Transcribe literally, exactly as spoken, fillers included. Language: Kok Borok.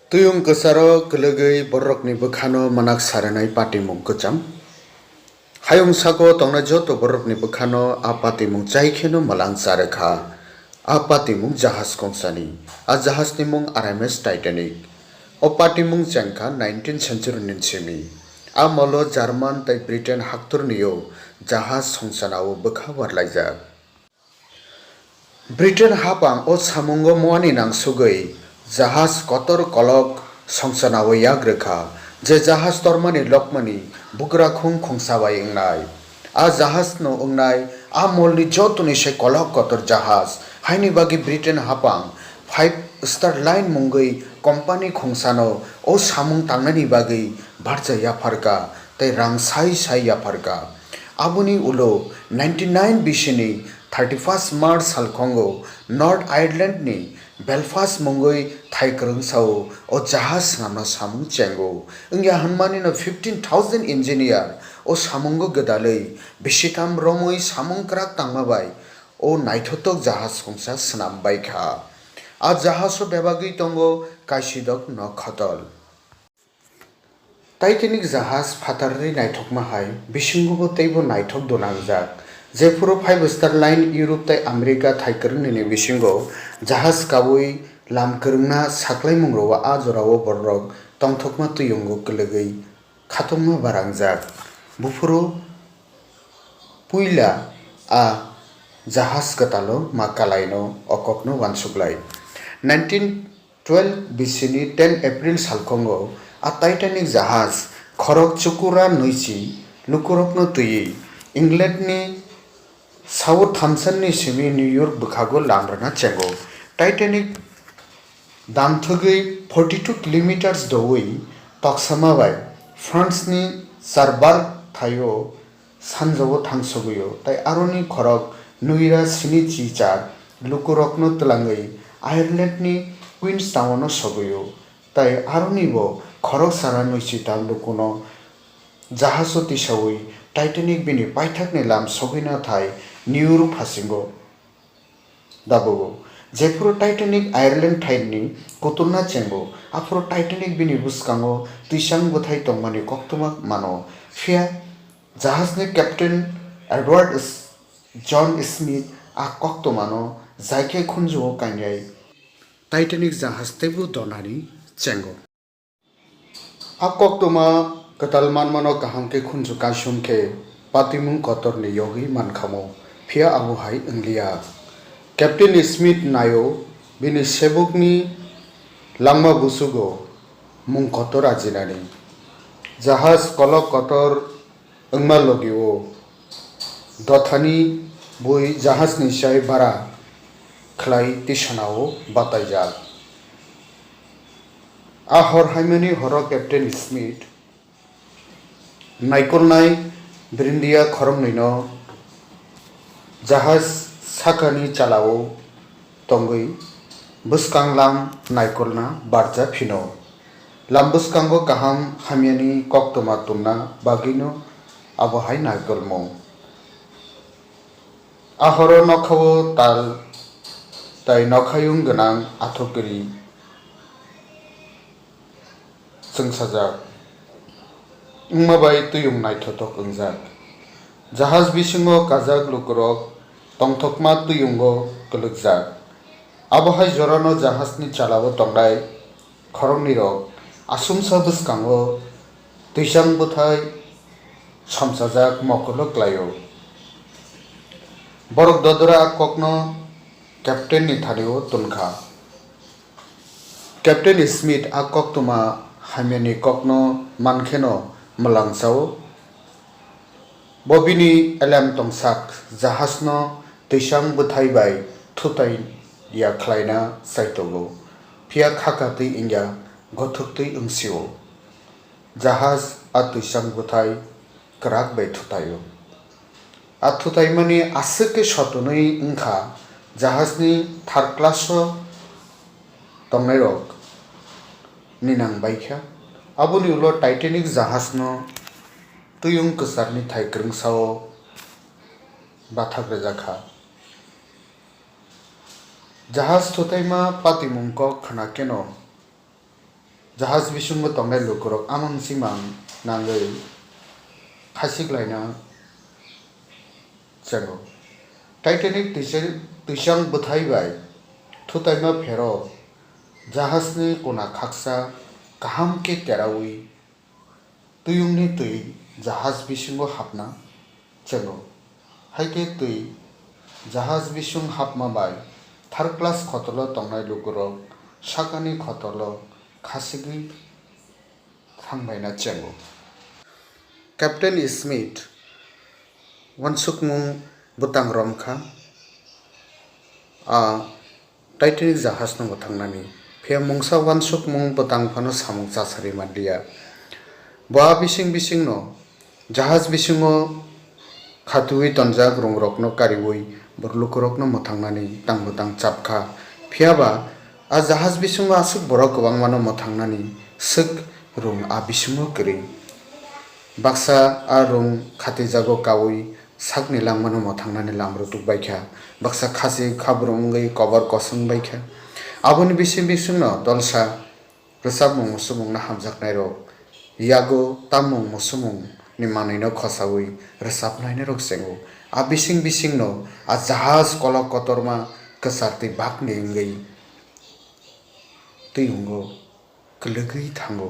Tuyung kwcharo kwlwgwi bororokni bwkhano mwnak sarinai patimung kwcham. Hayung sako tongnai joto bororokni bwkhano a patimung chai kheno mwlang charwkha. A patimung jahaj kongsani. A jahajni mung R M S Titanic. O patimung chengkha nineteenth century ni simi. A molo German tei Britain haktorni o jahaj songsanao bwkha warlaijak. Britain hapang o samungo muani nangsugwi jahaj kotor kolok songsanao yak rwkha, je jahaj tormani lokmani bugrakhung khungsa bai wngnai. A jahajno wngnai a molni jotoni se kolok kotor jahaj, haini bagwi Britain hapang Five Star Line mungwi company khungsano o samung tangnani bagwi barja yapharkha tei rang sai sai yapharkha. Aboni ulo ninety nine bisini thirty first March salkhongo North Ireland ni Belfast mungwi thai kwrwngsao o jahaj swnamna samung chengo. Wngya hwnmani no fifteen thousand engineer o samungo gwdalwi bisitam romwi samung kwrak tangma bai o naithothok jahaj khungsa swnam baikha. A jahaj o bebagwi tongo kaisidok nok khotol. Titanic jahaj phatarni naithokma hai bisingo bo teibo naithok donangjak. Jephuru Five Star Line Europe tei America thai kwrwngnini bisingo jahaj kaui lam kwrwngna saklaimung rwo a jorao bororok tongthokma twiyungo kwlwgwi khatungma barangjak. Buphuru puila a jahaj kwtalo ma kalaino o kokno uansuklai. Nineteen twelve bisini ten April salkhongo a Titanic jahaj khorok chukura nwichi lukurokno twiwi Englandni Southamptonni simi New York bwkhago lam rwna chengo. Titanic dangthwgwi forty two kilometers doui toksama bai Franceni Cherbourg thaio sanjao thangsogwio, tei aroni khorok nwira sini chi char lukurokno twlangwi Irelandni Queenstown-o sogwio, tei aronibo khorok sara nwichi tal lukuno jahajo tisaui Titanic bini paithakni lam sogwina thai New York phasingo. Dabugo. Jephuru Titanic Ireland thaini kuturna chengo, aphuru Titanic bini bwskango twisang bwthai tongmani koktwma mano. Phiya jahajni captain Edward S-, John Smith a koktwmano jai khe khunjugo kainai Titanic jahaj teibo donani chengo. A koktwma kwtal manmano kaham khe khunju kaisum khe patimung kotorni yogwi mankhamu, phiya abo hai wngliya. Captain Smith naio bini sebukni langma busugo mung kotor ajinani. Jahaj kolok kotor wngma logi-o dothani bui jahajni sai bara khlai tisana-o bataijak. A hor haimani horo Captain Smith naikolnai brindia khoroknwino jahaj sakani chalao tongwi bwskang lam naikolna barja phino. Lam bwskango kaham hamyani koktwma tubuna bagwino abo hai naikolmung. A horo nokhao tal tei nokhayung gwnang athukiri chwngsajak wngma bai twiyung naithothok wngjak. Jahaj bisingo kajak lukurok tongthokma twiyungo kwlwkjak. Abo hai jorano jahajni chalao tongnai khoroknwirok aswmsa bwskango twisang bwthai somsajak mokolok klaio. Borok dodora kokno captain ni thani-o tunkha. Captain Smith a koktwma hamyani kokno mankheno mwlang chao. Bo bini elem tongsak jahajno twisang bwthai bai thutai ya khlaina chaitogo, phiya khaka twi wngya gothok twi wngsio. Jahaj a twisang bwthai kwrak bai thutaio. A thutaimani aswk khe sotonwi wngkha, jahajni third class-o tongnairok ninang baikha. Aboni ulo Titanic jahajno twiyung kwcharni thai kwrwngsao bathak rwjakha. Jahaj thutaima patimung kok khna kheno Jahaj bisingo tongnai lukurok amang chimang nangwi khasiklaina chengo. Titanic twi-, twisang bwthai bai thutaima phero jahajni kuna khaksa kaham khe teraui twiyungni twi jahaj bisingo hapna chengo. Haikhe twi jahaj bising hapma bai third class khotolo tongnai lukurok sakani khotolo khasigwi thangbaina chengo. Captain Smith wansukmung bwtang romkha. A Titanic jahajno mwthangnani. Phiya mungsa wansukmung bwtang phano samung chasari manliya. Bo a bising bisingno jahaj bisingo khatwi tonjak rungrokno kariwi lukurokno mwthangnani tang bwtang chapkha. Phiyaba a jahaj bisingo aswk borok kwbangmano mwthangnani swk rung a bisingo kwrwi. Baksa a rung khatijago kaui sakni langmano mwthangnani lam rwtuk baikha. Baksa khasi khabrum wngwi kobor kosong baikha. Aboni bising bisingno dolsa rwchapmung musumungno hamjaknairok yago tammung musumungni manwino khosaui rwchapnainarok chengo. A bising bisingno a jahaj kolok kotorma kwchar twi bakni wngwi twi wngo, kwlwgwi thango.